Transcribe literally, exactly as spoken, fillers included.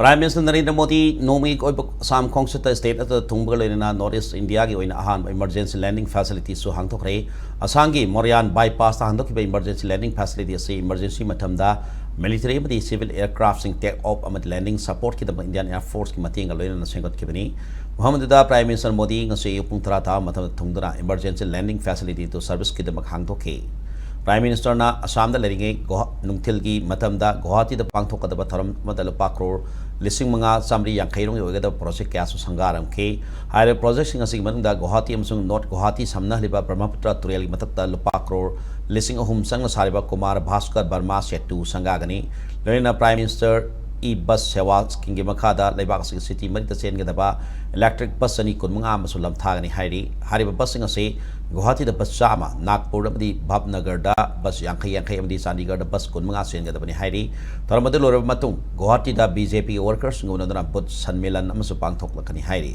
Prime Minister Narendra Modi ꯅꯣꯡꯃꯒꯤ ꯑꯣꯏꯕ Assam ꯈꯣꯡꯆꯠꯇ state ꯑꯗꯨꯗ ꯊꯨꯡꯕꯒ ꯂꯣꯏꯅꯅ North East India ꯒꯤ ꯑꯣꯏꯅ ꯑꯍꯥꯟꯕ emergency landing facility ꯁꯨ ꯍꯥꯡꯗꯣꯛꯈ꯭ꯔꯦ꯫ ꯑꯁꯥꯝꯒꯤ ꯃꯣꯔꯤꯌꯥꯟ bypass ꯇ ꯍꯥꯡꯗꯣꯛꯈꯤꯕ emergency landing facility ꯑꯁꯤ emergency ꯃꯇꯝꯗ military ꯑꯃꯗꯤ civil aircraft ꯁꯤꯡ take off ꯑꯃꯗꯤ landing support ꯀꯤꯗꯃꯛ Indian Air Force ꯀꯤ ꯃꯇꯦꯡꯒ ꯂꯣꯏꯅꯅ ꯁꯦꯝꯒꯠꯈꯤꯕꯅꯤ꯫ ꯃꯐꯝ ꯑꯗꯨꯗ Prime Minister ꯃꯣꯗꯤ ꯉꯁꯤ ꯑꯌꯨꯛ ꯄꯨꯡ ꯇꯔꯥ ꯇꯥꯕ ꯃꯇꯝꯗ ꯊꯨꯡꯗꯨꯅ emergency landing facility ꯑꯗꯨ service ꯀꯤꯗꯃꯛ ꯍꯥꯡꯗꯣꯛꯈꯤ꯫ Prime Minister ꯅ ꯑꯁꯥꯝꯗ ꯂꯩꯔꯤꯉꯩ ꯒꯨꯋꯥ-, ꯅꯨꯡꯊꯤꯜꯒꯤ ꯃꯇꯝꯗ ꯒꯨꯋꯥꯍꯥꯇꯤꯗ ꯄꯥꯡꯊꯣꯛꯀꯗꯕ ꯊꯧꯔꯝ ꯑꯃꯗ ꯂꯨꯄꯥ ꯀ꯭ꯔꯣꯔ ꯂꯤꯁꯤꯡ ꯃꯉꯥ ꯆꯥꯃꯔꯤ ꯌꯥꯡꯈꯩ ꯔꯣꯝꯒꯤ ꯑꯣꯏꯒꯗꯕ project ꯀꯌꯥꯁꯨ ꯁꯪꯒꯥꯔꯝꯈꯤ꯫ ꯍꯥꯏꯔꯤꯕ project ꯁꯤꯡ ꯑꯁꯤꯒꯤ ꯃꯅꯨꯡꯗ ꯒꯨꯋꯥꯍꯥꯇꯤ ꯑꯃꯁꯨꯡ North ꯒꯨꯋꯥꯍꯥꯇꯤ ꯁꯝꯅꯍꯜꯂꯤꯕ ꯕ꯭ꯔꯍ꯭ꯃꯄꯨꯇ꯭ꯔ ꯇꯨꯔꯦꯜꯒꯤ ꯃꯊꯛꯇ ꯂꯨꯄꯥ ꯀ꯭ꯔꯣꯔ ꯂꯤꯁꯤꯡ ꯑꯍꯨꯝ ꯆꯪꯅ ꯁꯥꯔꯤꯕ ꯀꯨꯃꯥꯔ ꯚꯥꯁꯀꯔ ꯕꯔꯃꯥ ꯁꯦꯇꯨ ꯁꯪꯒꯥꯒꯅꯤ꯫ ꯂꯣꯏꯅꯅ Prime Minister E-Bus Sewa scheme ꯒꯤ ꯃꯈꯥꯗ ꯂꯩꯕꯥꯛ ꯑꯁꯤꯒꯤ city ꯃꯔꯤꯗ ꯆꯦꯟꯒꯗꯕ electric bus ꯆꯅꯤ ꯀꯨꯟꯃꯉꯥ ꯑꯃꯁꯨ ꯂꯝꯊꯥꯒꯅꯤ ꯍꯥꯏꯔꯤ꯫ ꯍꯥꯏꯔꯤꯕ bus ꯁꯤꯡ ꯑꯁꯤ ꯒꯨꯋꯥꯍꯥꯇꯤꯗ bus ꯆꯥꯝꯃ, ꯅꯥꯒꯄꯨꯔ ꯑꯃꯗꯤ ꯚꯥꯕꯅꯒꯔꯗ bus ꯌꯥꯡꯈꯩ ꯌꯥꯡꯈꯩ ꯑꯃꯗꯤ ꯆꯥꯟꯗꯤꯒꯔꯗ bus ꯀꯨꯟꯃꯉꯥ ꯆꯦꯟꯒꯗꯕꯅꯤ ꯍꯥꯏꯔꯤ꯫ ꯊꯧꯔꯝ ꯑꯗꯨ ꯂꯣꯏꯔꯕ ꯃꯇꯨꯡ ꯒꯨꯋꯥꯍꯥꯇꯤꯗ BJP ꯒꯤ workers ꯁꯤꯡꯒ ꯎꯅꯗꯨꯅ booth ꯁꯟꯃꯦꯂꯟ ꯑꯃꯁꯨ ꯄꯥꯡꯊꯣꯛꯂꯛꯀꯅꯤ ꯍꯥꯏꯔꯤ꯫